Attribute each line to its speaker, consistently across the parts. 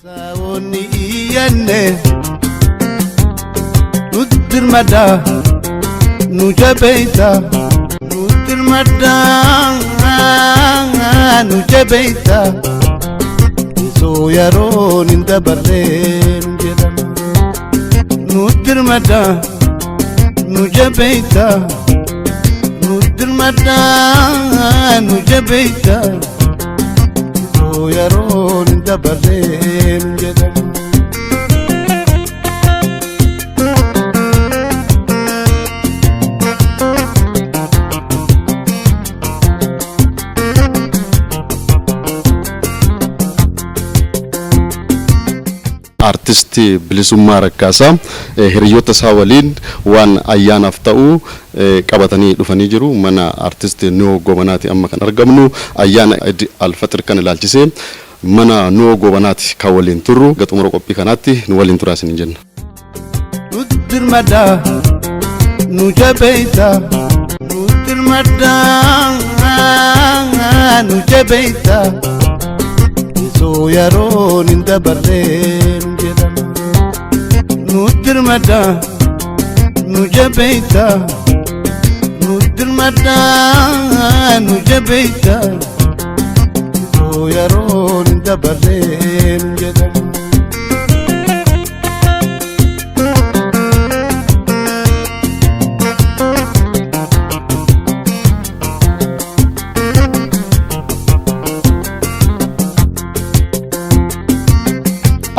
Speaker 1: Saawonni iyyanne nutti dirmada nu jabeessa nutti dirmada nu jabeessa isoo yeroon hin dabarreen jedhama nutti dirmada nu jabeessa nutti dirmada nu jabeessa isoo yeroon hin dabarreen jedhama.
Speaker 2: Artisti Bilisummaa Raggaasaa hiriyoota isaa waliin waan ayyaanaaf ta'u qabatanii dhufanii jiru. Mana artisti Nuhoo Goobanaati amma kan argamnu. Ayyaana Eid Alfaxir kan ilaalchisee mana Nuhoo Goobanaati kan waliin turru. Hanga xumura qophii kanaatti nu waliin turaa isiniin jenna.
Speaker 1: Nutti dirmada nu jabeessa nutti dirmada nu jabeessa isoo yeroon hin dabarreen jedhama nutti dirmada nu jabeessa nutti dirmada nu jabeessa isoo yeroon hin dabarreen jedhama.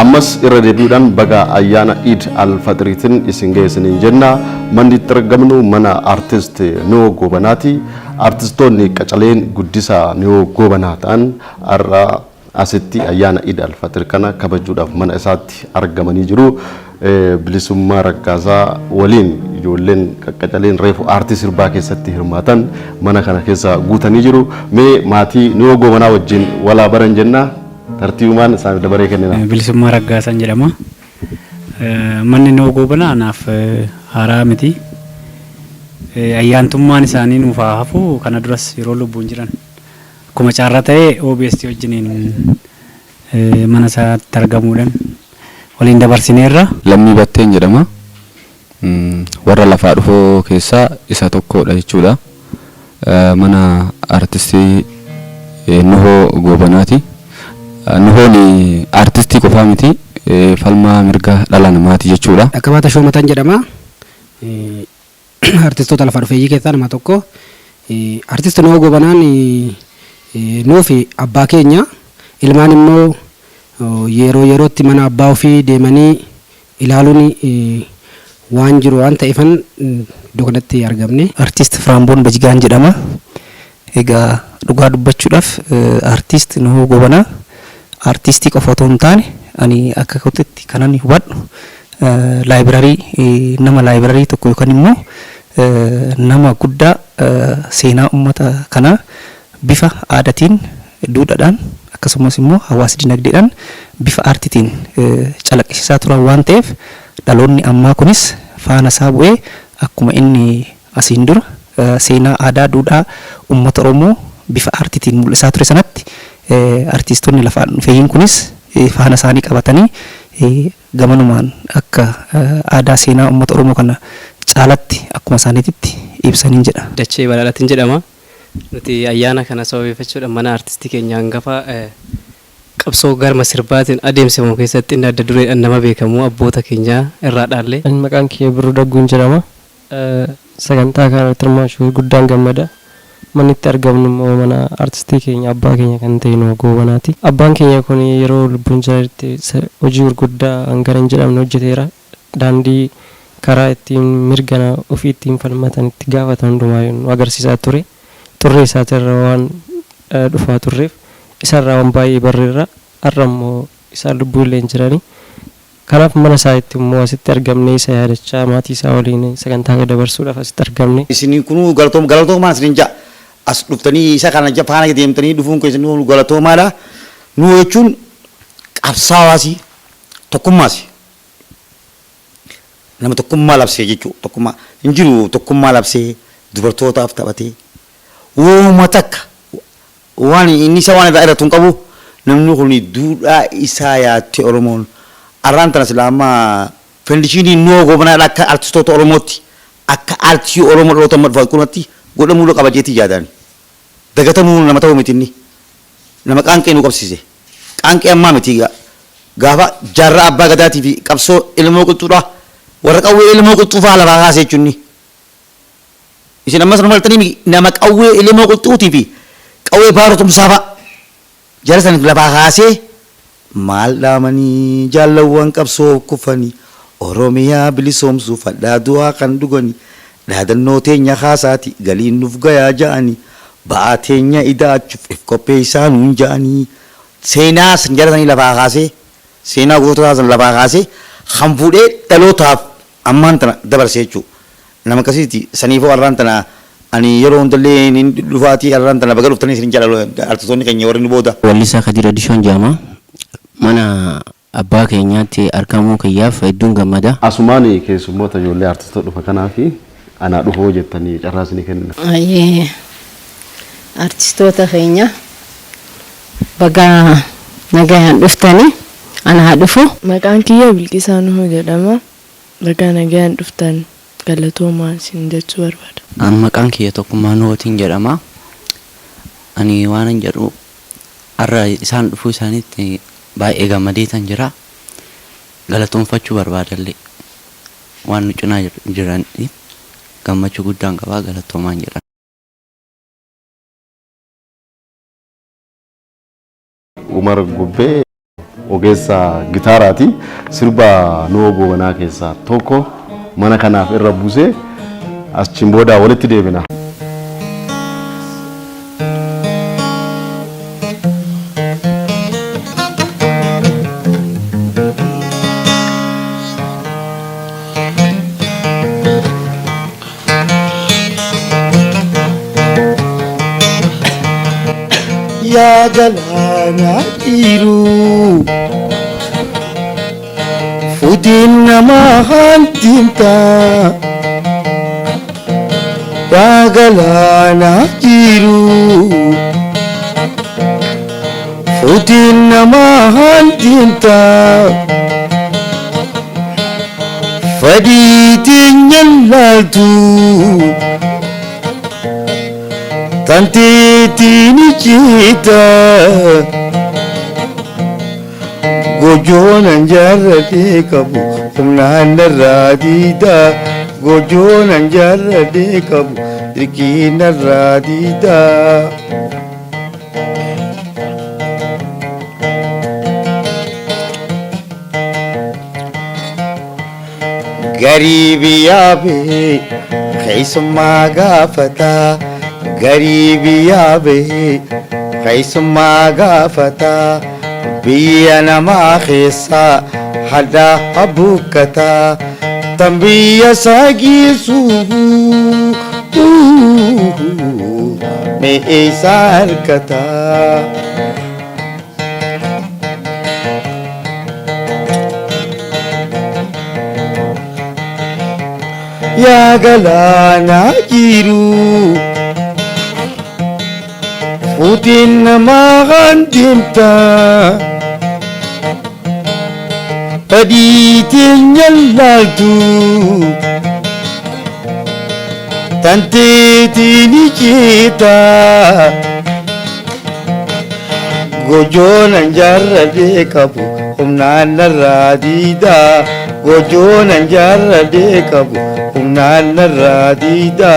Speaker 2: Ammas irra deebi'uudhaan baga ayyaana Eid al-Faxiriitiin isin ga'e isiniin jenna. Manni itti argamnu mana artist Nuhoo Goobanaati. Artistoonni qacaleen guddisa Nuhoo Goobanaa ta'an har'a asitti ayyaana Eid al-Faxir kana kabajuudhaaf mana isaatti argamanii jiru. Bilisummaa Raggaasaa waliin ijoolleen qaqqacaleen reefu aartii sirbaa keessatti hirmaatan mana kana keessa guutanii jiru. Mee maatii Nuhoo Goobanaa wajjin walaa baran jenna. Tartiibumaan isaaniif dabaree kennina.
Speaker 3: Bilisummaa Raggaasaan jedhama. Manni Nuhoo Goobanaa anaaf haaraa miti. Ayyaantummaan isaanii nuuf haa hafu kana duras yeroo lubbuun jiran akkuma carraa ta'e OBS wajjiniin mana isaatti argamuudhaan waliin dabarsineerra.
Speaker 4: Lammii Batteen jedhama. Warra lafaa dhufoo keessaa isa tokkodha jechuudha. Mana artistii Nuhoo Goobanaati. Nuhoon artistii qofaa miti falmaa mirga dhala namaati jechuudha.
Speaker 5: Dhaqqabaa Tashoomataan jedhama. Artistoota lafaa dhufeeyyii keessaa nama tokko. Artist Nuhoo Goobanaan nuuf abbaa keenya ilmaan immoo yeroo yerootti mana abbaa ofii deemanii ilaaluun waan jiru waan ta'eefan iddoo kanatti argamne.
Speaker 6: Artist Firaamboon Bajigaan jedhama. Egaa dhugaa dubbachuudhaaf artist Nuhoo Goobanaa artistii qofa otoo hin taane ani akka kootitti kanan hubadhu laayibrarii nama laayibrarii tokko yookaan immoo nama guddaa seenaa uummata kanaa bifa aadaatiin duudhaadhaan akkasumas immoo hawaas dinagdeedhaan bifa aartiitiin calaqqisiisaa turan waan ta'eef dhaloonni ammaa kunis faana isaa bu'ee akkuma inni asiin dura seenaa aadaa duudhaa uummata Oromoo bifa aartiitiin mul'isaa ture sanatti artiistonni lafaan dhufeeyyiin kunis faana isaanii qabatanii gamanumaan akka aadaa seenaa uummata Oromoo kana caalatti akkuma isaaniititti ibsaniin jedha.
Speaker 7: Dachee Balaalaatiin jedhama. Nuti ayyaana kana sababeeffachuudhaan mana artistii keenya hangafa qabsoo garma sirbaatiin adeemsifamu keessatti inni adda dureedhaan nama beekamu abboota keenya irraa dhaalle.
Speaker 8: Ani maqaan kiyya Birruu Dagguun jedhama. Sagantaa kana irratti hirmaachuu guddaan gammada. Manni itti argamnu immoo mana artistii keenya abbaa keenya kan ta'e Nuhoo Goobanaati. Abbaan keenya kun yeroo lubbuun jiranitti hojii gurguddaa hangana hin jedhamne hojjeteera. Daandii karaa ittiin mirga ofii ittiin falmatan itti gaafatan hundumaa nu agarsiisaa ture. Xurree isaatirra waan dhufaa turreef isarraa waan baay'ee barreerra. Har'a immoo isaan lubbuu illee hin jirani. Kanaaf mana isaatti immoo asitti argamnee isa yaadachaa maatii isaa waliin sagantaa kana dabarsuudhaaf asitti argamne.
Speaker 9: Isin kunuu galatoom galatoomaa isinin ja'a. As dhuftanii isa kana faana deemtanii dhufuun keessan nu galatoomaadha. Nu jechuun qabsaawaasi tokkummaasi. Nama tokkummaa labsee jechuudha. Tokkummaa hin jiru tokkummaa labsee dubartootaaf taphatee wooma takka Waan inni isa waan irraa irratti hin qabu. Namni kun duudhaa isaa yaatte Oromoon. Arraan tana silaa amma fendishiinii Nuhoo Goobanaadha akka artistoota Oromootti, akka aartii Oromoo dhaloota amma dhufaa kunatti godhamuu qaba jeetii yaadaan. Dagatamuu nama ta'uu miti inni. Nama qaanqee nu qabsiise. Qaanqee ammaa miti gaafa jaarraa abbaa gadaatii fi qabsoo ilmoo qilxuudha. Warra qawwee ilmoo qilxuu fa'aa lafaa kaasee jechuun inni. Isin ammas nama maltanii nama qawwee ilmoo qilxuutii fi qawwee baaroo tumsaa fa'a. Jara san lafaa kaasee maal dhaamanii jaallawwan qabsoo kufanii Oromiyaa bilisoomsuuf hadhaa du'aa kan dhuganii dhaadannoo teenya kaasaati galiin nuuf gayaa ja'anii ba'aa teenya ida'achuuf if qopheessaa nuun ja'anii seenaa san jara sanii lafaa kaasee seenaa goototaa san lafaa kaasee kan fuudhee dhalootaaf ammaan tana dabarse jechuudha. Nama akkasiiti. Saniifuu arraan tana ani yeroo hundallee nin dhufaatii arraan tana baga dhuftanii isin jedha artistoonni keenya warri nu booda.
Speaker 10: Wallisaa Kadir Adishoon jedhama. Mana abbaa keenyaatti argamuu kiyyaaf hedduun gammada.
Speaker 2: Asumaan keessummoota ijoollee artistoota dhufa kanaaf anaa dhufoo jettanii carraa isinii kennina.
Speaker 11: Ayyee artistoota keenya baga nagayaan dhuftanii ana haa dhufu.
Speaker 12: Maqaan kiyya Bilqisaa Nuhuu jedhama. Baga nagayaan dhuftan, galatoomaa isin jechuu barbaada.
Speaker 13: An maqaan kiyya Tokkummaa Nuhootiin jedhama. Ani waanan jedhu har'a isaan dhufuu isaaniitti baay'ee gammadeetan jira. Galatoonfachuu barbaadallee waan nu cinaa jiraniif gammachuu guddaan qaba, galatoomaan jedha.
Speaker 2: Umar Gubbee ogeessa gitaaraati. Sirba Nuhoo Goobanaa keessaa tokko mana kanaaf irra buusee achiin booda walitti deebina.
Speaker 1: Yaa galaana dhiiruu fuutiin namaa hantiimta. Yaa galaana dhiiruu fuutiin namaa hantiimta. Fedhii teenyan laaltu tanteetiin icciita gojoonan jaarradhee qabu humnaan narraa diida gojoonan jaarradhee qabu dirqii narraa diida. Garii biyyaa bahee keessummaa gaafataa. Garii biyyaa bahee keessummaa gaafataa. Biyya namaa keessaa hadhaa habbuukkataa. Tan biyya isaa geessu mee eessaa argataa? Yaa galaanaa jiru fuutiin namaa kan deemta fedhii teenya laaltu tanteetiin icciita. Gojoonan jaarradhee qabu humnaan narraa diida. Gojoonan jaarradhee qabu humnaan narraa diida.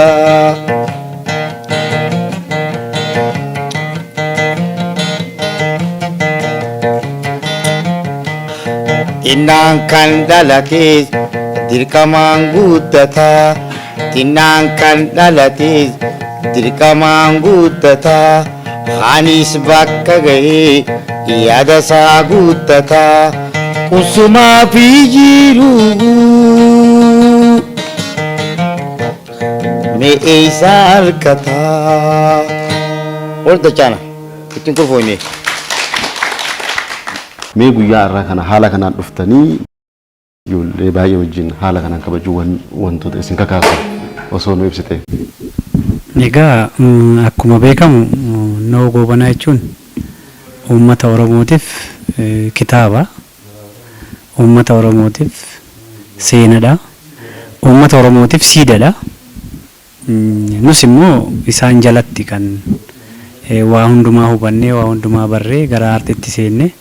Speaker 1: Xinnaan kan dhalates dirqamaan guddata. Xinnaan kan dhalates dirqamaan guddata. Anis bakka ga'ee yaada isaa guuttata. Qubsumaa fi jiruu mee eessa argata?
Speaker 9: Ol dachaana ittiin kurfooyne.
Speaker 2: Mee guyyaa har'aa kana haala kanaan dhuftanii ijoollee baay'ee wajjin haala kanaan kabajuu wantoota isin kakaasan osoo nu ibsite.
Speaker 3: Egaa akkuma beekamu Nuhoo Goobanaa jechuun uummata Oromootiif kitaaba, uummata Oromootiif seenadha, uummata Oromootiif siidadha. Nus immoo isaan jalatti kan waa hundumaa hubannee, waa hundumaa barree gara aartitti seenne.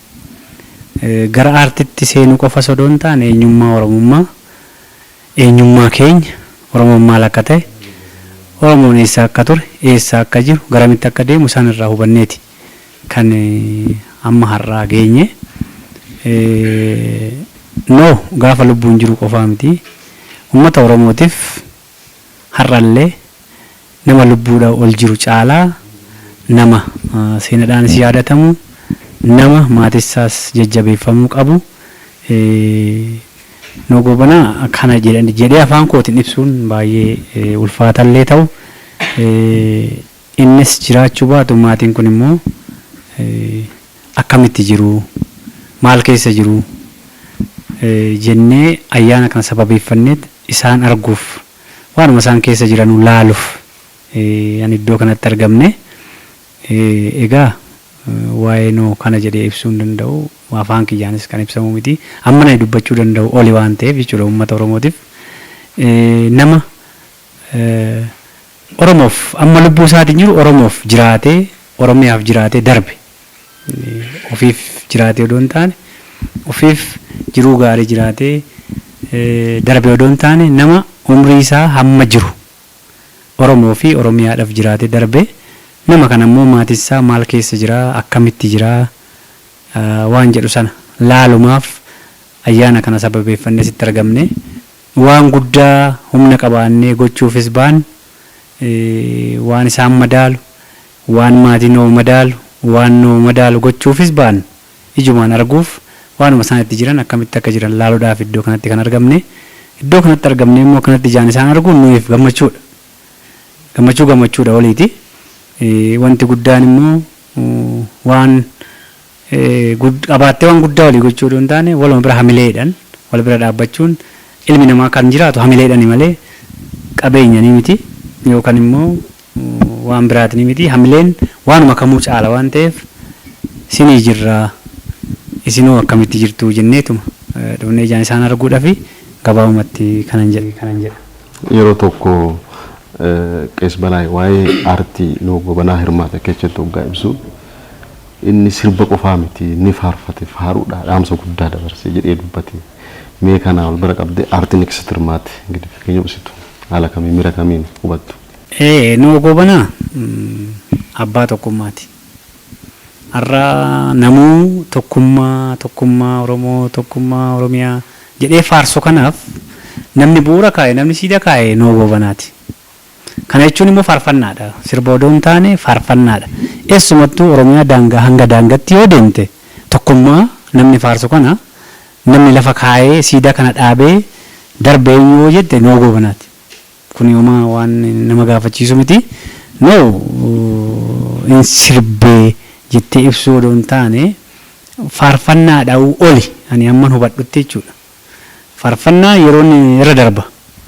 Speaker 3: Gara aartitti seenuu qofa osoo hin taane eenyummaa Oromummaa, eenyummaa keenya, Oromoon maal akka ta'e, Oromoon eessa akka ture, eessa akka jiru, garamitti akka deemu isaan irraa hubanneeti kan amma har'aa geenye. Nuh gaafa lubbuun jiru qofaa miti. Uummata Oromootiif har'allee nama lubbuudha ol jiru caalaa nama seenadhaanis yaadatamu, nama maatisaas jajjabeeffamuu qabu. Nuhoo Goobanaa kana jedhee afaan kootiin ibsuun baay'ee ulfaatallee ta'u, innis jiraachuu baatu maatiin kun immoo akkamitti jiru, maal keessa jiru jennee ayyaana kana sababeeffanneet isaan arguuf, waanuma isaan keessa jiranuu laaluuf ani iddoo kanatti argamne. Egaa waa'ee Nuhoo kana jedhee ibsuu hin danda'u. Afaan kiyyaanis kan ibsamu miti. Amma ani dubbachuu danda'u oli waan ta'eef jechuudha uummata Oromootiif. Nama Oromoof amma lubbuu isaatiin jiru Oromoof jiraatee, Oromiyaaf jiraatee darbe. Ofiif jiraatee odoo hin taane, ofiif jiruu gaarii jiraatee darbe odoo hin taane, nama umrii isaa hamma jiru Oromoo fi Oromiyaadhaaf jiraatee darbe. Nama kana immoo maatiin isaa maal keessa jira, akkamitti jira waan jedhu sana laalumaaf ayyaana kana sababeeffannee sitti argamne. Waan guddaa humna qabaannee gochuufis baan waan isaan madaalu, waan maatii noo madaalu, waan noo madaalu gochuufis baan ijumaan arguuf, waanuma isaan itti jiran, akkamitti akka jiran laaluudhaaf iddoo kanatti kan argamne. Iddoo kanatti argamne immoo akkanatti ijaan isaan arguun nuyiif gammachuudha. Gammachuu gammachuudha oliiti. Wanti guddaan immoo waan qabaattee waan guddaa olii gochuu odoo hin taane, waluma bira hamileedhaan wal bira dhaabbachuun, ilmi namaa kan jiraatu hamileedhaani malee qabeenyanii miti yookaan immoo waan biraatiin miti. Hamileen waanuma kamuu caala waan ta'eef, sinii jirraa, isinoo akkamitti jirtu jenneetuma dhufnee ijaan isaan arguudhaafi gabaabumatti kanan jedha.
Speaker 2: Yeroo tokko Qees Balaay waa'ee aartii Nuhoo Goobanaa hirmaate keessatti hoggaa ibsu, inni sirba qofaa miti, inni faarfate, faaruudha, dhaamsa guddaa dabarse jedhee dubbate. Mee kana wal bira qabdee aartiin keessatti hirmaate gadi fakkeenya ibsitu haala kamiin, miira kamiin hubattu?
Speaker 3: Nuhoo Goobanaa abbaa tokkummaati. Har'a namuu tokkummaa, tokkummaa Oromoo, tokkummaa Oromiyaa jedhee faarsu, kanaaf namni bu'uura kaa'e, namni siida kaa'e Nuhoo Goobanaati. Kana jechuun immoo faarfannaadha. Sirba odoo hin taane faarfannaadha. Eessumattuu Oromiyaa daangaa hanga daangatti yoo deemte, tokkummaa namni faarsu kana namni lafa kaa'ee siidaa kana dhaabee darbe eenyu yoo jette, Nuhoo Goobanaati. Kun homaa waan nama gaafachiisu miti. No in sirbee jettee ibsuu odoo hin taane faarfannaadhaa oli ani amman hubadhutti jechuudha. Faarfannaa yeroo inni irra darba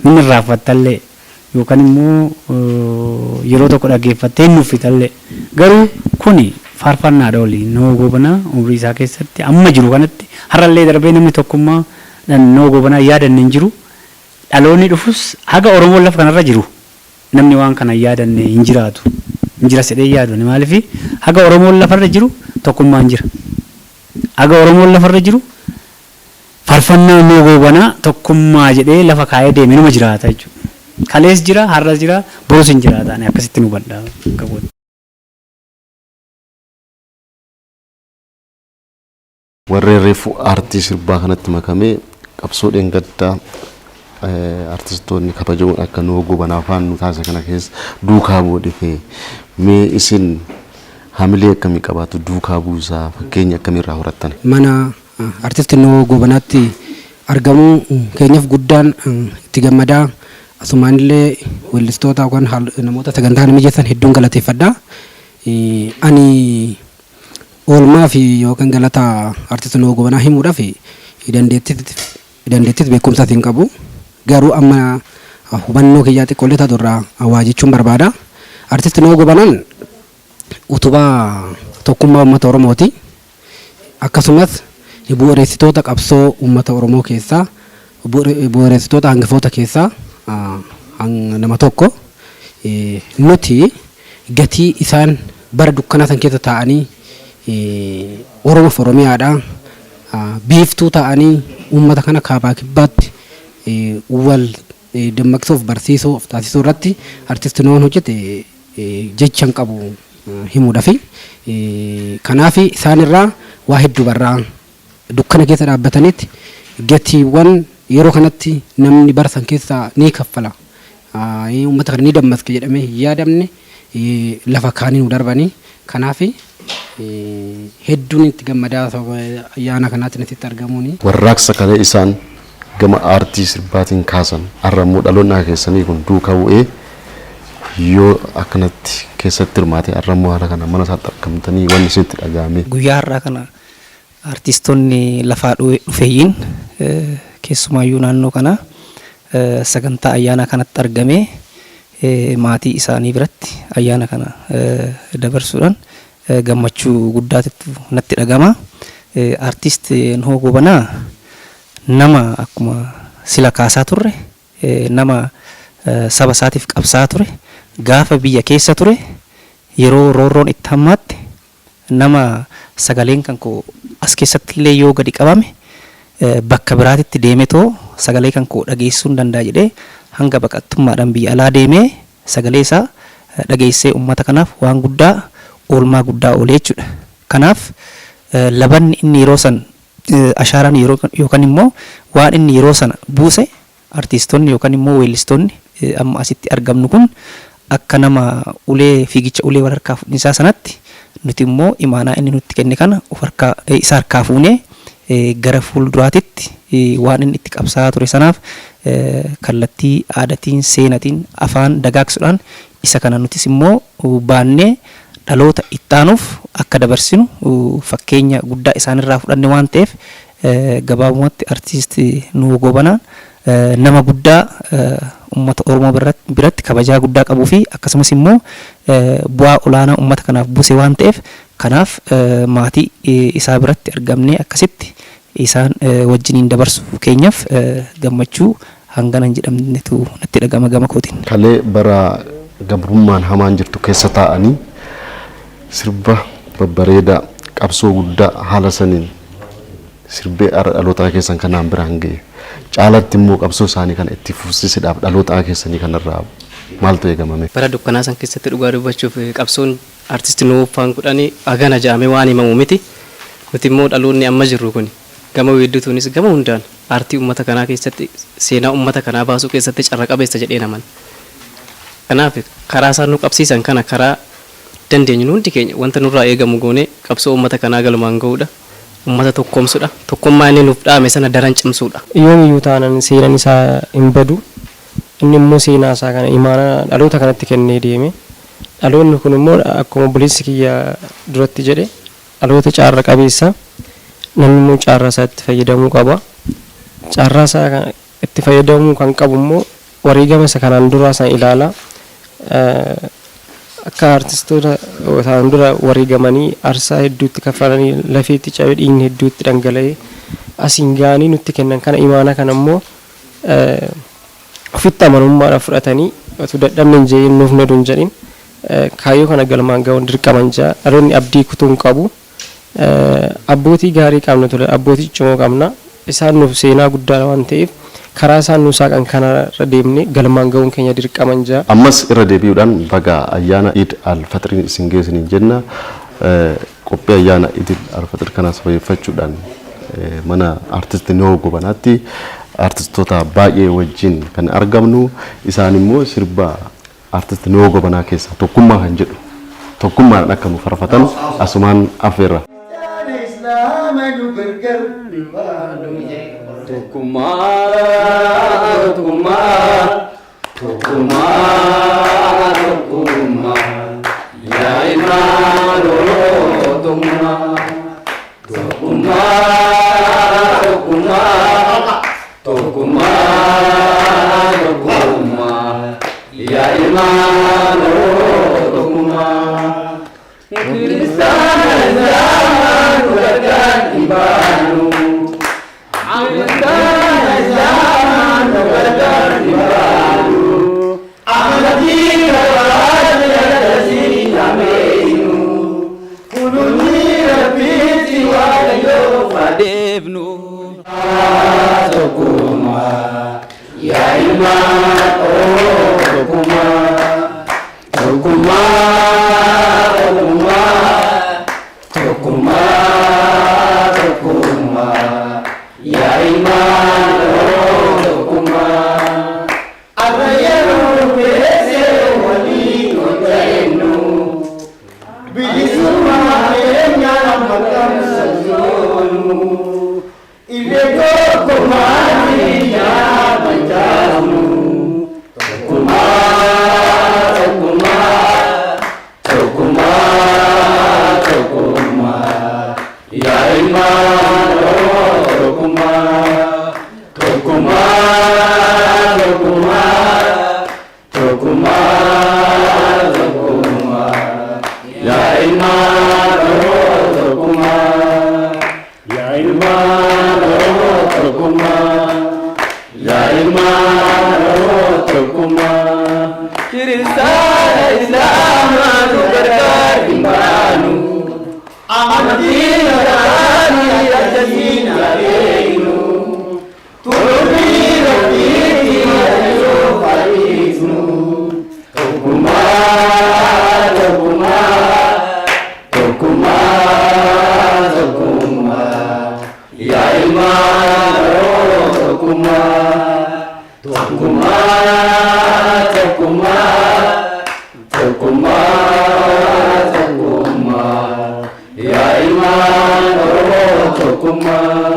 Speaker 3: inni irraanfattallee yookaan immoo yeroo tokko dhaggeeffattee hin nuffitallee, garuu kuni faarfannaadha oli. Nuhoo Goobanaa umrii isaa keessatti amma jiru kanatti har'allee darbee namni tokkummaa Nuhoo Goobanaa yaadanne hin jiru. Dhaloonni dhufus haga Oromoon lafa kanarra jiru namni waan kana yaadanne hin jiraatu. Hin jira sedhee yaadu. Maaliif? Haga Oromoon lafarra jiru tokkummaan jira. Haga Oromoon lafarra jiru faarfannaa Nuhoo Goobanaa tokkummaa jedhee lafa kaa'ee deeme numa jiraata jechuudha. Kalees jira, har'as jira, borus hin jiraata. Ani akkasitti nu hubadha akka kootti.
Speaker 2: Warreen reefu aartii sirbaa kanatti makamee qabsoo dheengaddaa artistoonni kabajamoon akka Nuhoo Goobanaa faan nu taasise kana keessa duukaa bu'uu dhufee, mee isin hamilee akkamii qabaatu, duukaa buusaa fakkeenya akkamii irraa horattan?
Speaker 5: Mana artisti Nuhoo Goobanaatti argamuu keenyaaf guddaan itti gammadaa. Asumaanillee weellistoota yookaan namoota sagantaa kana mijeessan hedduun galateeffadha. Ani oolmaa fi yookaan galata artisti Nuhoo Goobanaa himuudhaaf dandeettis beekumsaas hin qabu. Garuu amma hubannoo kiyyaa xiqqoollee taatu irraa waa jechuun barbaada. Artisti Nuhoo Goobanaan Utubaa tokkummaa uummata Oromooti. Akkasumas bu'uureessitoota qabsoo uummata Oromoo keessaa, bu'uureessitoota hangafoota keessaa nama tokko. Nuti gatii isaan bara dukkanaa san keessa taa'anii Oromoof Oromiyaadha biiftuu ta'anii uummata kana kaabaa kibbaatti wal dammaqsuuf, barsiisuuf taasisuu irratti artisti Nuhoon hojjete jecha hin qabu himuudhafi. Kanaaf isaan irraa waa hedduu barraa. Dukkana keessa dhaabbatanitti gatiiwwan yeroo kanatti namni bara san keessa ni kaffala, uummata kana ni dammaske jedhamee hin yaadamne lafa kaanii nu darbanii. Kanaaf hedduun itti gammadaa sababa ayyaana kanaatiin asitti argamuuni.
Speaker 2: Warraaqsa kalee isaan gama aartii sirbaatiin kaasan har'a immoo dhaloonni akka keessanii kun duukaa bu'ee yoo akkanatti keessatti hirmaate, har'a immoo haala kana mana isaatti argamtanii wanni isinitti dhaga'ame.
Speaker 6: Guyyaa har'aa kana artiistonni lafaa dhufeeyyiin, keessumaayyuu naannoo kanaa, sagantaa ayyaanaa kanatti argamee maatii isaanii biratti ayyaana kana dabarsuudhaan gammachuu guddaatu natti dhagama. Artiist Nuhoo Goobanaa nama akkuma sila kaasaa turre, nama saba isaatiif qabsaa'aa ture, gaafa biyya keessa ture, yeroo roorroon itti hammaatte, nama sagaleen kan koo as keessatti illee yoo gadi qabame bakka biraatitti deemetoo sagalee kan koo dhageessisuu hin danda'a jedhee hanga baqattummaadhaan biyya alaa deemee sagalee isaa dhageessisee ummata kanaaf waan guddaa, oolmaa guddaa oole jechuudha. Kanaaf labanni inni yeroo san, ashaaraan yeroo yookaan immoo waan inni yeroo sana buuse, artiistonni yookaan immoo weellistoonni amma asitti argamnu kun akka nama ulee fiigicha ulee wal harkaa fudhinsaa sanatti, nuti immoo imaanaa inni nutti kenne kana of harkaa isa harkaa fuunee gara fuulduraatitti waan inni itti qabsaa'aa ture sanaaf kallattii aadatiin, seenatiin, afaan dagaagsuudhaan isa kana nutis immoo baannee dhaloota ittaanuuf akka dabarsinu fakkeenya guddaa isaanirraa fudhanne waan ta'eef, gabaabumatti artiist Nuhoo Goobanaan nama guddaa uummata Oromoo biratti kabajaa guddaa qabuu fi akkasumas immoo bu'aa olaanaa uummata kanaaf buuse waan ta'eef, kanaaf maatii isaa biratti argamnee akkasitti isaan wajjiniin dabarsuu keenyaaf gammachuu hangana hin jedhamnetu natti dhagama gama kootiin.
Speaker 2: Kalee bara gabrummaan hamaan jirtu keessa taa'anii sirba babbareedaa qabsoo guddaa haala saniin sirbee har'a dhaloota keessan kanaan biraan ga'e. Caalatti immoo qabsoo isaanii kana itti fufsiisuudhaaf dhaloota keessanii kanarraa maaltu eegamame?
Speaker 7: Bara dukkanaa san keessatti, dhugaa dubbachuuf, qabsoon artisti Nuhoo faan godhanii hagana jedhamee waan himamu miti. Nuti immoo dhaloonni amma jirru kun gama weeddutuunis gama hundaan aartii uummata kanaa keessatti, seenaa uummata kanaa baasuu keessatti carra qabeessa jedhee naman. Kanaaf karaa isaan nu qabsiisan kana karaa dandeenyu hundi keenya wanta nurraa eegamu goonee qabsoo uummata kanaa galumaan ga'uudha. Uummata tokkoomsuudha. Tokkummaa inni nuuf dhaame sana daran cimsuudha.
Speaker 8: Yoomiyyuu taanan seenaan isaa hin badu. Inni immoo seenaa isaa kana imaanaa dhaloota kanatti kennee deeme. Dhaloonni kun immoo akkuma obboleessi kiyya duratti jedhe dhaloota carra qabeessa. Namni immoo carraa isaa itti fayyadamuu qaba. Carraa isaa kana itti fayyadamuu kan qabu immoo wareegama isa kanaan duraa sana ilaala. Akka artistoota kanaan dura wareegamanii aarsaa hedduutti kaffalanii, lafeetti cabee, dhiigni hedduutti dhangala'ee asiin ga'anii nutti kennan kana, imaanaa kana immoo ofitti amanamummaadhaan fudhatanii, otoo dadhabne hin jedhin, nuuf nu hin jedhin, kaayyoo kana galmaan ga'uun dirqaman jira. Dhaloonni abdii kutuu hin qabu. Abbootii gaarii qabna ture, abbootii ciccimoo qabna. Isaan nuuf seenaa guddaa waan ta'eef karaa isaan nu saaqan kanarra deemnee galmaan ga'uun keenya dirqaman jira.
Speaker 2: Ammas irra deebi'uudhaan baga ayyaana Iid al-Faxriin isin geessiniin jenna. Qophii ayyaana Iid al-Faxir kana sababeeffachuudhaan mana artisti Nuhoo Goobanaatti artistoota baay'ee wajjin kan argamnu, isaan immoo sirba artisti Nuhoo Goobanaa keessaa "Tokkummaa" kan jedhu tokkummaadhaan akka nu farfatan asumaan affeerra.
Speaker 14: Tokkummaa, tokkummaa, tokkummaa, tokkummaa, yaa ilmaan Oromoo tokkummaa, tokkummaa, tokkummaa, tokkummaa, tokkummaa, yaa ilmaan Oromoo tokkummaa. Islaamaa nu gargaar hin baanu. Amantaan Islaamaa nu gargaar hin baanu. Amantii kabaja akkasii ameenu. Kunuunni Rabbiitti Waaqayyoof adeemnu. Tokkummaa yaa ilmaan Oromoo, tokkummaa, tokkummaa, tokkummaa, tokkummaa, tokkummaa yaa ilmaan Oromoo, tokkummaa. Arra yeroo beeksee walii hojjennu, bilisummaa keenya maxxansa joonu, illee tokkummaa biyyaa mancaasnu. Tokkummaa, tokkummaa, tokkummaa, tokkummaa yaa ilmaan Oromoo, tokkummaa, tokkummaa, tokkummaa, tokkummaa, tokkummaa yaa ilmaan Oromoo, tokkummaa yaa ilmaan Oromoo, tokkummaa yaa ilmaan Oromoo, tokkummaa. Kiristaana Islaamaa nu gargaar hin baanu. Amantiin karaanii akkasiin adeemnu. Turbii Rabbiitti Waaqayyoof adeemnu. Tokkummaa, tokkummaa, tokkummaa, tokkummaa yaa ilmaan Oromoo, tokkummaa, tokkummaa, tokkummaa, tokkummaa, tokkummaa yaa ilmaan Oromoo, tokkummaa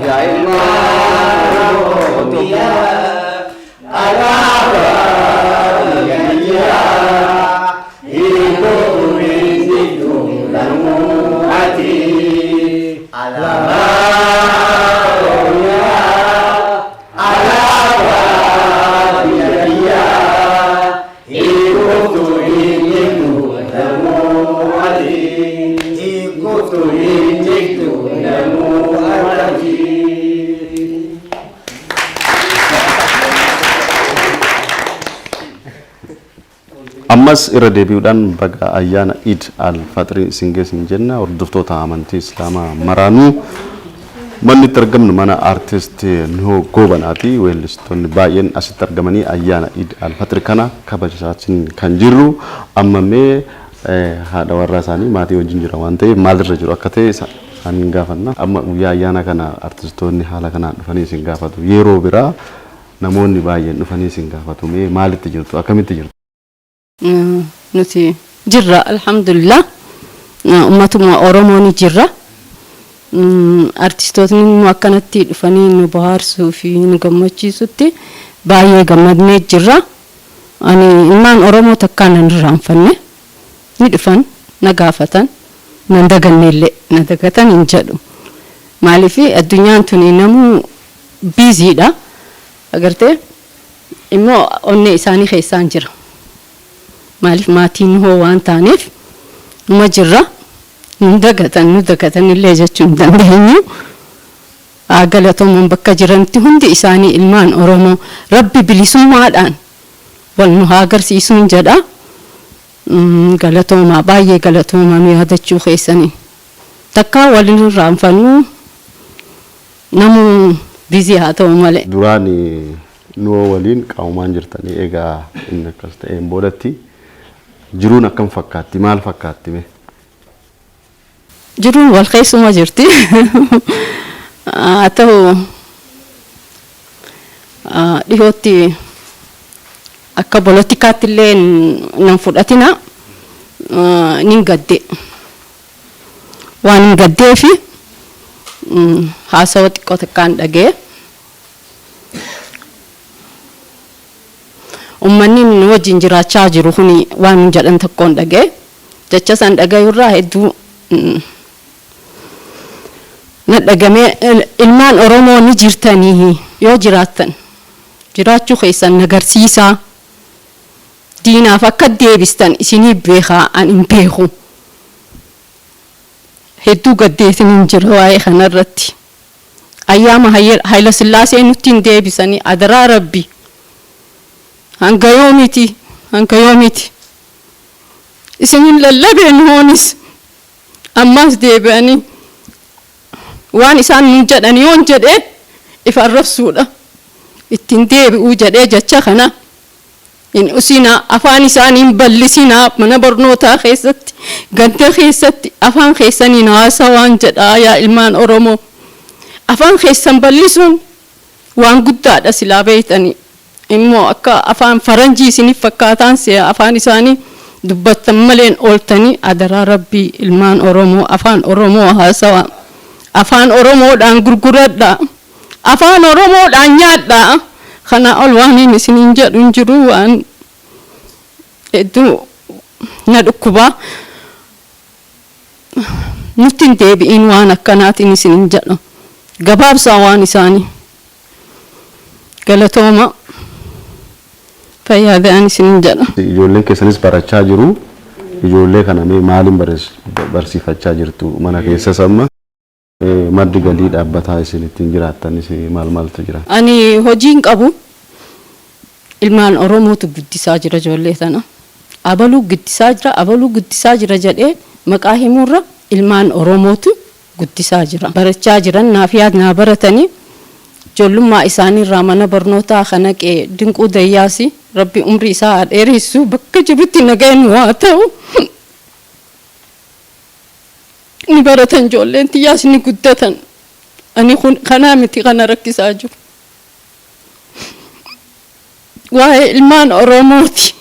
Speaker 14: yaa ilmaan Oromoo, tokkummaa. Alaabaa biyyaa hiikoo beeksitu lamuu ati. Alaabaa Oromiyaa, alaabaa biyyaa hiikootu eenyutu lamuu ati. Hiikootu eenyutu lamuu ati.
Speaker 2: Ammas irra deebi'uudhaan baga ayyaana Iid al-Faxirii isin geessin jenna hordoftoota amantii Islaamaa maraanuu. Manni itti argamnu mana aartist Nuhoo Goobanaati. Weellistoonni baay'een asitti argamanii ayyaana Iid al-Faxir kana kabajaatiin kan jirru. Amma mee haadha warraa isaanii maatii wajjin jira waan ta'eef maalirra jiru akka ta'e isaan gaafanna. Amma guyyaa ayyaana kana artistoonni haala kanaan dhufanii isin gaafatu. Yeroo biraa namoonni baay'een dhufanii isin gaafatu. Mee maalitti jirtu? Akkamitti jirtu?
Speaker 11: Nuti jirra, alhamdulillah, ummatuma Oromoo ni jirra. Artistootni immoo akkanatti dhufanii nu bohaarsuu fi nu gammachiisutti baay'ee gammadnee jirra. Ani ilmaan Oromoo takkaan nan irraanfanne, ni dhufan, na gaafatan, nan daganne illee, na dagatan hin jedhu. Maaliif, addunyaan tuni namuu busy dha, agartee, immoo onnee isaanii keessaan jira. Maaliif, maatiin hoo waan taaneef numa jirra. Nu dagatan, nu dagatan illee jechuu hin dandeenyu. Haa galatooman bakka jiranitti hundi isaanii. Ilmaan Oromoo Rabbi bilisummaadhaan wal nu haa agarsiisuun jedha. Galatoomaa, baay'ee galatoomaa nu yaadachuu keessanii. Takkaa wal hin irraanfannu, namuu busy haa ta'u malee.
Speaker 2: Duraan Nuhoo waliin qaamumaan jirtanii, egaa inni akkas ta'een boodatti jiruun akkam fakkaatti, maal fakkaatti mee?
Speaker 11: Jiruun wal keessuma jirti. Haa ta'u, dhihootti akka poolitikaatti illee nan fudhatina, nin gadde. Waan hin gaddeefi haasawa xiqqoo takkaan dhagee. Uummanni nu wajjin jiraachaa jiru kuni waan nun jedhan tokkoon dhagee. Jecha san dhagayurraa hedduu na dhagamee. Ilmaan Oromoo ni jirtanii, yoo jiraattan jiraachuu keessan nagarsiisaa, diinaaf akka deebistan isinii beekaa, an hin beeku. Hedduu gaddeetiin hin jira waa'ee kanarratti. Ayyaama Hayila Sillaasee nutti hin deebisanii, adaraa Rabbi. Hanga yoomiti? Hanga yoomiti? Isinin lallabeen hoonis ammaas deebi'anii waan isaan nun jedhan yoon jedhee if arrabsuudha. Ittiin deebi'uu jedhee jecha kana hin usinaa, afaan isaanii hin bal'isinaa. Mana barnootaa keessatti, ganda keessatti afaan keessaniin haasawaan jedhaa. Yaa ilmaan Oromoo, afaan keessan bal'isuun waan guddaadha. Silaa beeytanii immoo akka afaan faranjii isiniif fakkaataan si'a afaan isaanii dubbattan maleen ooltanii. Adaraa Rabbii, ilmaan Oromoo, afaan Oromoo haasawaa, afaan Oromoodhaan gurguradhaa, afaan Oromoodhaan nyaadhaa. Kana ol waan hin isiniin jedhu hin jiru. Waan hedduu na dhukkubaa. Nutti hin deebi'in waan akkanaatiin isiniin jedhu. Gabaabsaa waan isaanii. Galatooma, fayyaa ta'an isiniin jedha.
Speaker 2: Ijoolleen keessanis barachaa jiru. Ijoollee kana mee maaliin barsiifachaa jirtu mana keessas amma? Maddi galii dhaabbataa isin ittiin jiraattanis maal maaltu jira?
Speaker 11: Ani hojii hin qabu. Ilmaan Oromootu guddisaa jira ijoollee tana. Abaluu guddisaa jira, abaluu guddisaa jira jedhee maqaa himuurra ilmaan Oromootu guddisaa jira. Barachaa jiran, naaf yaad naa baratanii, ijoollummaa isaaniirraa mana barnootaa kana qee Dinquu Dayyaasi, Rabbi umrii isaa haa dheeressu, bakka jirutti nagayaan waa ta'u. Ni baratan, ijoolleen tiyyaas ni guddatan. Ani kun kanaa miti kana rakkisaa jiru. Waa'ee ilmaan Oromooti.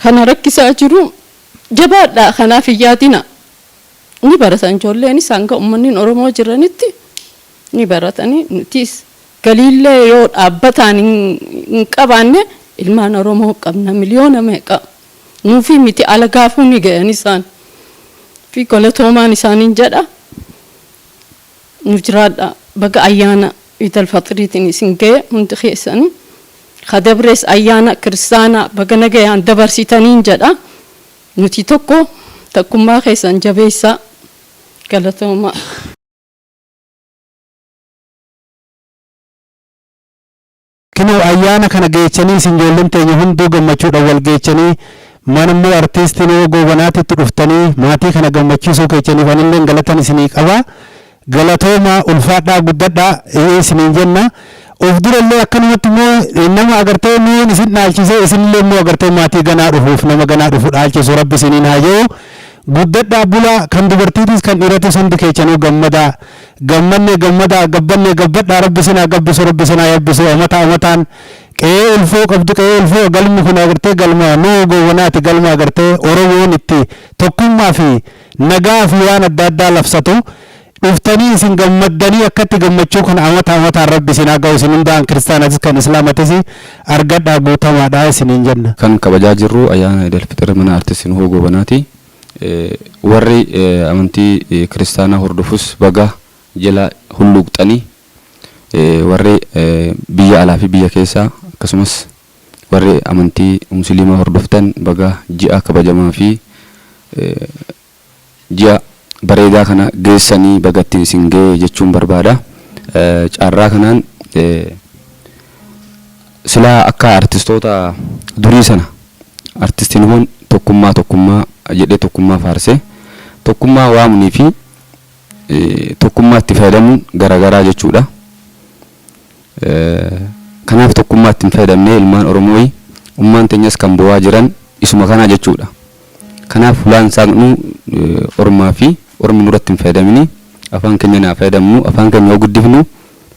Speaker 11: Kana rakkisaa jiru. Jabaadhaa, kanaaf hin yaadina. Ni baratan ijoolleenis, hanga uummanni Oromoo jiranitti ni baratanii. Nutis galiillee yoo dhaabbataan hin qabaanne, ilmaan Oromoo qabna miliyoona meeqa. Nuufi miti, alagaafuu ni gayan isaan. Fi galatoomaan isaaniin jedha. Nu jiraadha. Baga ayyaana Iidal Faxiriitiin isin ga'e hundi keessanii. Kadabrees ayyaana kiristaanaa baga nagayaan dabarsitaniin jedha. Nuti tokko, tokkummaa keessan jabeessaa. Galatoomaa.
Speaker 15: Kinoo ayyaana kana geechanii isin ijoolleen teenya hunduu gammachuudhaan wal geechanii mana immoo artiistii Nuhoo Goobanaatitti dhuftanii maatii kana gammachiisuu keechaniif anilleen galatan isinii qaba. Galatoomaa, ulfaadhaa, guddadhaa isiniin jenna. Of durallee akkanumatti immoo nama agartee nuun isin dhaalchisee, isinillee immoo agartee maatii ganaa dhufuuf nama ganaa dhufu dhaalchisu Rabbi isiniin haa jedhu. Guddadhaa, bulaa, kan dubartiitis kan dhiiratis hundi keechanuu gammadaa. Gammanne gammadaa, gabbanne gabbadhaa. Rabbi isin haa gabbisu, Rabbi isin haa yabbisu. Amata amataan qe'ee ulfoo qabdu, qe'ee ulfoo. Galmi kun agartee galma Nuhoo Goobanaati, galma agartee Oromoon itti tokkummaa fi nagaa fi waan adda addaa labsatu. Dhuftanii isin gammaddanii akkatti gammachuu kana amata amataan Rabbi isin haa ga'u. Isin hundaan kiristaanatis kan islaamatis argadhaa, guutamaadha isiniin jenna.
Speaker 4: Kan kabajaa jirru ayyaana Idil Fixir mana artisti Nuhoo Goobanaati. Warri amantii kiristaanaa hordofus baga jala hulluuqxanii, warri biyya alaa fi biyya keessaa, akkasumas warri amantii musliimaa hordoftan baga ji'a kabajamaa fi ji'a bareedaa kana geessanii, baga ittiin isin ga'e jechuun barbaada. Carraa kanaan silaa akka artistoota durii sana artistiin Nuhoon tokkummaa tokkummaa jedhee tokkummaa faarsee, tokkummaa waamunii fi tokkummaa itti fayyadamuun garaagaraa jechuudha. Kanaaf tokkummaa itti hin fayyadamnee ilmaan Oromoo ummaan teenyas kan bo'aa jiran isuma kanaa jechuudha. Kanaaf hulaan saaqnu ormaa fi ormi nurratti hin fayyadamini, afaan keenya naa fayyadamnu. Afaan keenya yoo guddifnu,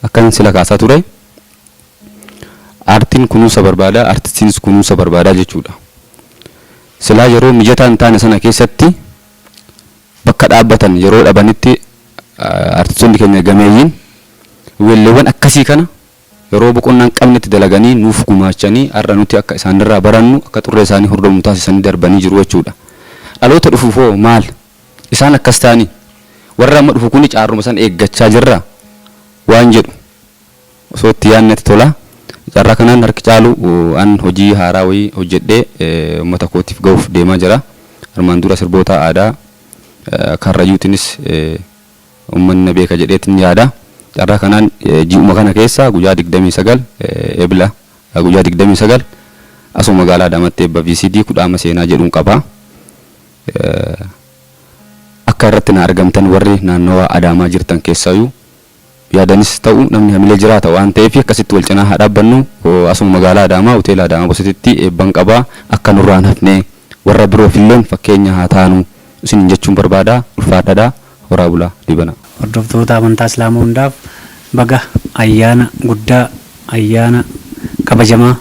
Speaker 4: akkan sila kaasaa ture, aartiin kunuunsa barbaada, artistiinis kunuunsa barbaada jechuudha. Silaa yeroo mijataa hin taane sana keessatti bakka dhaabbatan yeroo dhabanitti, artistoonni keenya gameeyyiin weelleewwan akkasii kana yeroo boqonnaa hin qabnetti dalaganii nuuf gumaachanii, har'a nuti akka isaanirraa barannu, akka xurree isaanii hordofnu taasisanii darbanii jiru jechuudha. Dhaloota dhufuuf hoo maal? Isaan akkas ta'anii warra amma dhufu kuni caarruma san eeggachaa jirra waan jedhu osoo itti yaadnetti tola. Carraa kanaan harki caalu an hojii haaraa wayii hojjedhee uummata kootiif gahuuf deemaa jira. Armaan dura sirboota aadaa Karrayyuutiinis uummanni na beeka jedheetiin yaada. Carraa kanaan ji'uma kana keessa guyyaa 29, Ebla guyyaa 29, asuma magaalaa Adaamaatti eebba VCD Kudhaama Seenaa jedhuun qaba. Akka irratti na argamtan warri naannawa Adaamaa jirtan keessaayyuu yaadanis ta'u namni hamilee jiraata waan ta'eef akkasitti wal cinaa haa dhaabbannu. Asuma magaalaa Adaamaa, hoteela Adaamaa Bosatitti eebban qaba. Akka nurraan hafne, warra biroof illeen fakkeenya haa taanu isiniin jechuun barbaada. Ulfaadhadha, horaa bulaa, dibana.
Speaker 3: Hordoftoota amantaa Islaamaa hundaaf baga ayyaana guddaa, ayyaana kabajamaa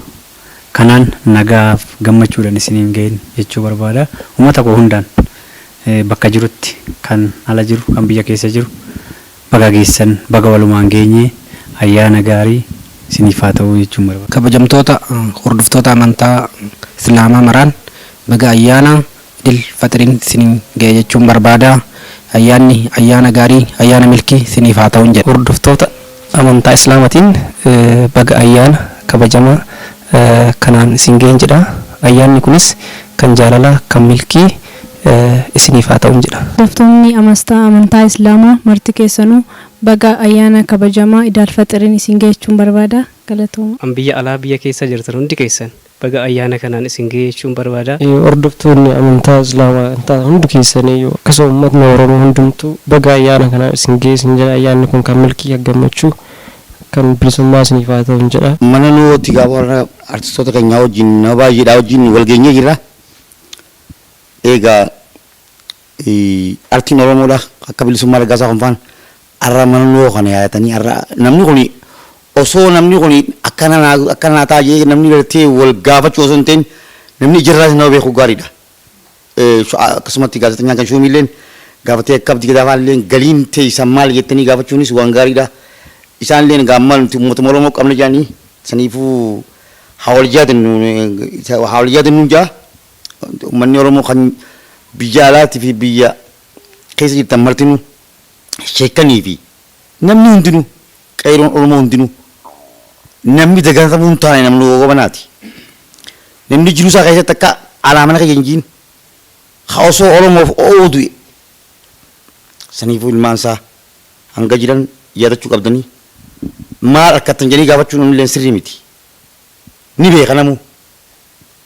Speaker 3: kanaan nagaaf gammachuudhaan isiniin ga'een jechuu barbaada. Uummata koo hundaan bakka jirutti, kan ala jiru, kan biyya keessa jiru, baga geessan, baga walumaan geenye, ayyaana gaarii isiniif haa ta'u jechuun barbaada.
Speaker 5: Kabajamtoota hordoftoota amantaa Islaamaa maraan baga ayyaana Idil Faxiriin isiniin ga'e jechuun barbaada. Ayyaanni ayyaana gaarii, ayyaana milkii isiniif haa ta'uun jedha.
Speaker 6: Hordoftoota amantaa Islaamatiin baga ayyaana kabajamaa kanaan isin ga'een jedha. Ayyaanni kunis kan jaalalaa, kan milkii isiniif haa ta'uun jedha.
Speaker 16: Hordoftoonni amantaa Islaamaa marti keessanuu baga ayyaana kabajamaa Idaal Faxiriin isin ga'e jechuun barbaada. Galatooma.
Speaker 7: An biyya alaa, biyya keessa jirtan hundi keessan baga ayyaana kanaan isin ga'e jechuun barbaada.
Speaker 8: Hordoftoonni amantaa Islaamaa kan ta'an hundi keessaniyyuu, akkasuma uummatni Oromoo hundumtuu baga ayyaana kanaan isin ga'e isin jedha. Ayyaanni kun kan milkii, kan gammachuu, kan bilisummaa isiniif haa ta'u jedha.
Speaker 9: Mana nuti gaafa warra artistoota keenyaa wajjin, nama baay'eedhaa wajjin wal geenyee jirra. Egaa artiin Oromoodha akka Bilisummaa Raggaasaa kun faan har'a mana nuu kana yaadatanii, har'a namni kun osoo namni kun akkana naa ta'a jedhee namni gartee wal gaafachuu osoo hin ta'in, namni ijarraas nama beeku gaariidha. Akkasumatti gaazexenyaan kan shuumiilleen gaafatee, akka Abdii Gadaa fa'aalleen galiin teessan maal jettanii gaafachuunis waan gaariidha. Isaanilleen gaamma nuti uummata Oromoo qabna jedhanii, saniifuu haa wal yaadannu jaa. Uummanni Oromoo kan biyya alaatii fi biyya keessa jirtan martinuu, sheekanii fi namni hundinuu, qeeroon Oromoo hundinuu, namni dagatamuu hin taane namni Goobanaati. Namni jiruu isaa keessatti akka alaa mana kiyya hin jiin haa osoo Oromoof oo'uu du'e, saniifuu ilmaan isaa hanga jiran yaadachuu qabdanii, maal harkattan jedhanii gaafachuun illee sirrii miti. Ni beeka namuu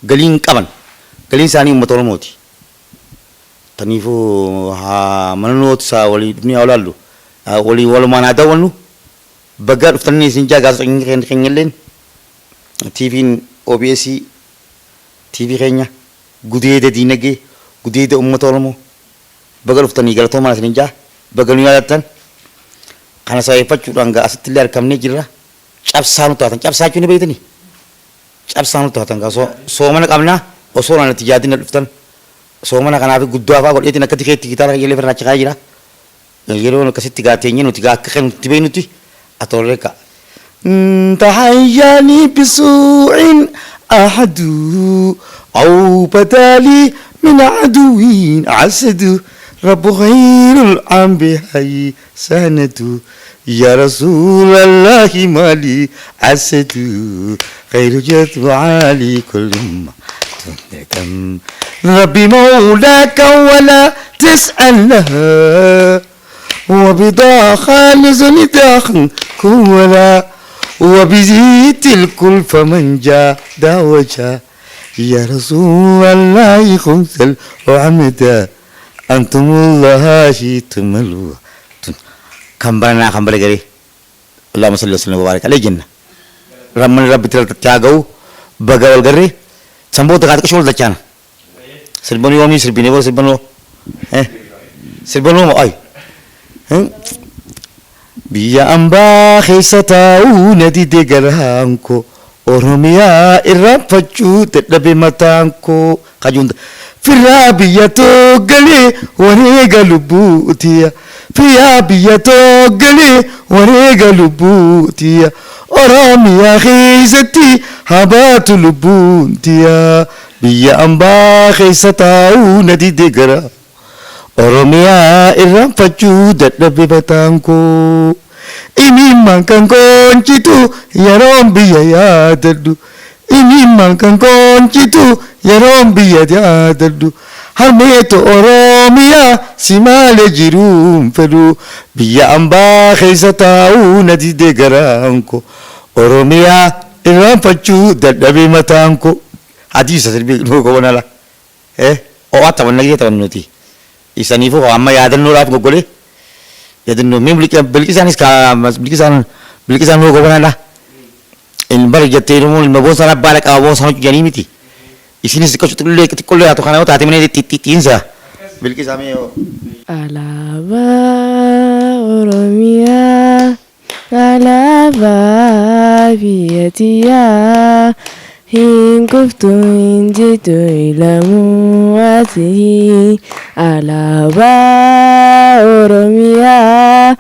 Speaker 9: galiin qaban, galiin isaanii uummata Oromooti. Taniifuu haa mana nooti isaa walii dhufnee haa olaallu, walii walumaan haa daawwannu. Baga dhuftanii isin jaa. Gaazexeenya keenyalleen, TV'n OBS, TV keenya gudeeda diinagdee, gudeeda uummata Oromoo, baga dhuftanii, galatoomaa isin jaa. Baga nu yaadattan. Kana sababeeffachuudhaan gaa asitti illee argamnee jirra. Cabsaa nu taatan, cabsaa jechuun ni beektanii? Cabsaa nu taatan gaa soomana qabnaa, osoo naan itti yaadin dhuftan. Soomana kanaaf guddaa fa'aa godheetiin akka tikeetti gitaara kiyya illee firraa achi kaa'ee jira. Yeroo akkasitti gaa teenyee nuti gaa akka kan nuti beeknutti atoorree ka'a. تحياني بسوء أحد أو بدالي من عدو عسد، رب خير العام بهي سند، يا رسول الله ما لي عسد، خير جد عالي كل ما تندم، ربي مولاك ولا تسأل لها، وبضا خالص داخل كولا، وبزيت الكل فمن جاء داوجا، يا رسول الله خمس وعمدا، أنتم الله شئتم. كم بنا كم بلغري، اللهم صل وسلم وبارك عليه. جنة رمن ربي تلتاغو baga wal garree. Sanboota kaata qishoo dachaana sirbanuu yoomii sirbine boo sirbanuu sirbanuu ay biyya ambaa keessa taa'uu na dide garaan koo, Oromiyaa irraanfachuu dadhabe mataan koo, kajuun firraa biyya toogalee wareega lubbuutiya, firraa biyya toogalee wareega lubbuutiya, Oromiyaa keessatti habaatu lubbuutiya, biyya ambaa keessa taa'uu na dide gara Oromiyaa irraanfachuu dadhabe mataan koo. Imimmaan kan koonchitu yeroon biyya yaadadhu. Imimmaan kan koonchitu yeroon biyya yaadadhu.
Speaker 1: Harmeetu Oromiyaa si malee jiruun fedhu biyya ambaa keessa taa'uu na dide garaan koo Oromiyaa irraanfachuu dadhabee mataan koo. Hadiisa sirbii nuu gobanala. Eh ho'aa taphanna gisee taphannu nuti. Isaniifuu amma yaadannoodhaaf goggolee. Yaadannoo mee bilqisaanis bilqisaan bilqisaan nuu gobanala. Ilma jettee ilma boonsaan abbaa dhaqaa boonsaan hojjetanii miti. Isinis xiqqoo xiqqollee xiqqollee haatu kana yoo taate malee xixixiinsa. Bilqisaa mee yoo.
Speaker 12: Alaabaa Oromiyaa, alaabaa biyya tiyyaa, hin kuftu hin jitu ilamuu ati. Alaabaa Oromiyaa,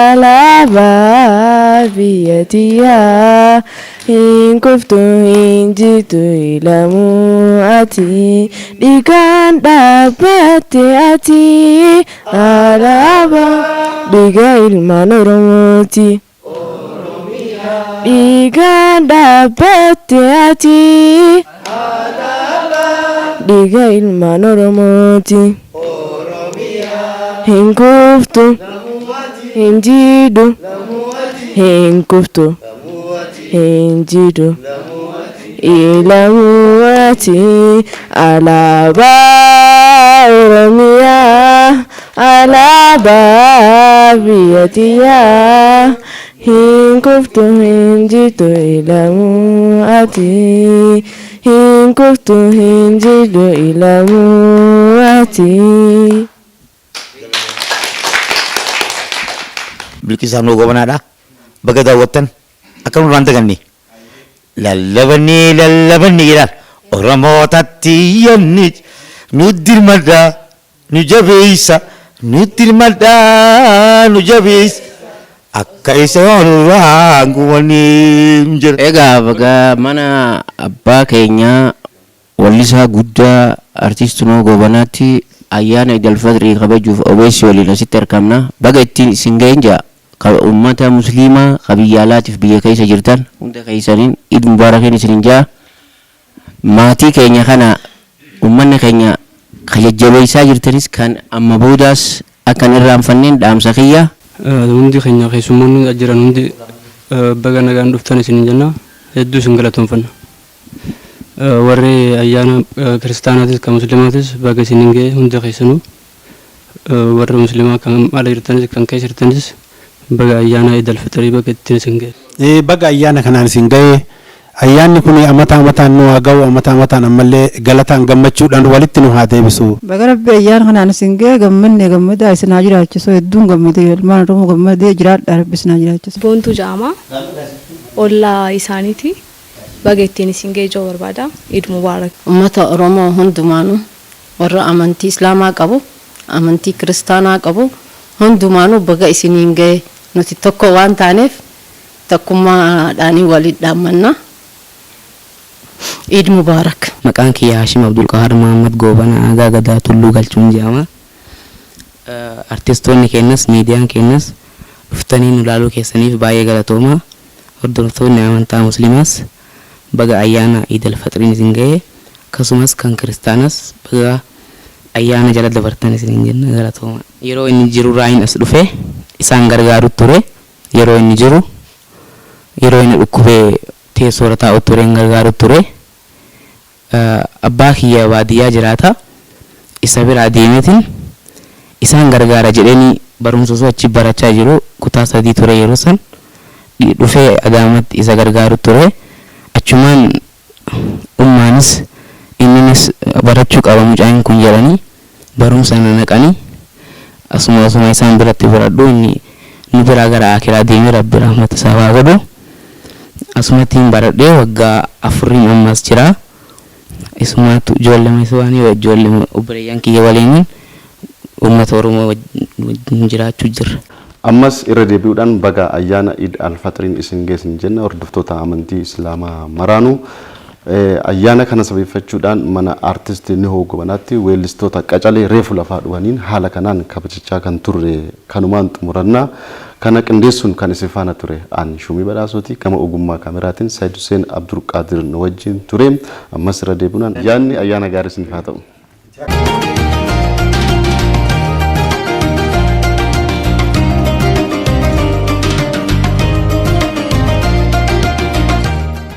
Speaker 12: alaabaa biyya tiyyaa, hin kuftu hin jitu ilamuu ati. Dhiigaan dhaabbatte ati alaabaa dhiiga ilmaan Oromooti. Dhiigaan dhaabbatte ati dhiiga ilmaan Oromooti. Hin kuftu hin jiidhu hin kuftu hin jiidhu. Ilamuu ati alaabaa Oromiyaa, alaabaa biyya tiyyaa, hin kuftu hin jiitu ilamuu ati. Hin kuftu hin jiitu ilamuu ati.
Speaker 9: Bilqisaa nuu gobanaadha. Baga daawwattan akka nurraan daganne. Lallabanii lallabanii jedhaan Oromootatti yanni nu dirmadhaa nu jabeessa nu dirmadhaa nu jabeessa akka isa nurraan gubanii jedha.
Speaker 10: Egaa baga mana abbaa keenyaa wallisaa guddaa artiist Nuhoo Goobanaatti ayyaana Iid Alfaxirii kabajuuf obeessi waliin asitti argamna. Baga ittiin isin ga'een ja'a. Ka ummata musliimaa ka biyya alaatiif biyya keessa jirtan hunda keessaniin Iid Mubaarakiin isinin ja'a. Maatii keenya kana ummanni keenya ka jajjabeessaa jirtanis kan amma boodaas akka hin irraanfanneen dhaamsa kiyya.
Speaker 7: Hundi keenya keessummoonni as jiran hundi baga nagaan dhuftan isinin jenna. Hedduu isin galatoomfanna. Warri ayyaana kiristaanaatis kan muslimaatis baga isinin ga'e hunda keessanuu. Warri muslimaa kan ala jirtanis kan keessa jirtanis baga ayyaana Iid Alfixrii baga ittiin isin ga'e.
Speaker 15: Baga ayyaana kanaan isin ga'e. Ayyaanni kun amata amataan nu haa ga'u, amata amataan ammallee galataan gammachuudhaan walitti nu haa deebisu.
Speaker 17: Baga Rabbi ayyaana kanaan isin ga'e gammanne gammadaa isin haa jiraachisu hedduun gammadee ilmaan Oromoo gammadee jiraadhaa Rabbi isin haa jiraachisu.
Speaker 16: Boontuu ja'ama. Ollaa isaaniiti. Baga ittiin isin ga'e ja'uu barbaada. Eid Mubarak.
Speaker 11: Ummata Oromoo hundumaanuu warra amantii Islaamaa qabu, amantii Kiristaanaa qabu hundumaanuu baga isiniin gahe. Nuti tokko waan taaneef tokkummaadhaanii waliin dhaammanna. Eid Mubarak.
Speaker 18: Maqaan kiyya Haashim Abdulqahaar Mahaammad Goobana Aagaa Gadaa Tulluu Galchuun jedhama. Artistoonni keenyas miidiyaan keenyas dhuftanii nu laaluu keessaniif baay'ee galatoomaa. Hordoftoonni amantaa Musliimaas baga ayyaana Iid Alfaxiriin isin gahe akkasumas kan Kiristaanas baga ayyaana jala dabartan isiniin jenna galatoomaa. Yeroo inni jirurraayin as dhufe isaan gargaaru ture. Yeroo inni jiru yeroo inni dhukkubee teessoorra taa'u tureen gargaaru ture. Abbaa kiyya baadiyyaa jiraata. Isa biraa deemeetiin isaan gargaara jedheeni barumsa osoo achi barachaa jiru kutaa 3 ture yeroo san dhufee Adaamatti isa gargaaru ture. Achumaan ummaanis inninis barachuu qaba mucaan kun jedhanii barumsa na naqanii asuma osuma isaan biratti baradhu inni nu biraa gara aakiraa deeme Rabbi rahmata isaaf haa godhu. Asumattiin baradhee waggaa afuriin ammas jira. Isumaatu ijoollema isuwaanii ijoollema obboleeyyan kiyya waliinin uummata Oromoo wajjin jiraachuu jirra.
Speaker 2: Ammas irra deebi'uudhaan baga ayyaana Iid Al-Faxriin isin gahe isin jenna hordoftoota amantii Islaamaa maraanuu. Ayyaana kana sababeeffachuudhaan mana Artist Nihoo Gobanaatti weellistoota qacalee reefu lafaa dhufaniin haala kanaan kabajachaa kan turre kanumaan xumuranna. Kana qindeessuun kan isin faana ture an Shuumii Badhaasooti. Gama ogummaa kaameraatiin Saayid Huseen Abdulqaadir nu wajjin ture. Ammas irra deebi'uudhaan ayyaanni ayyaana gaarii isiniif haa ta'u.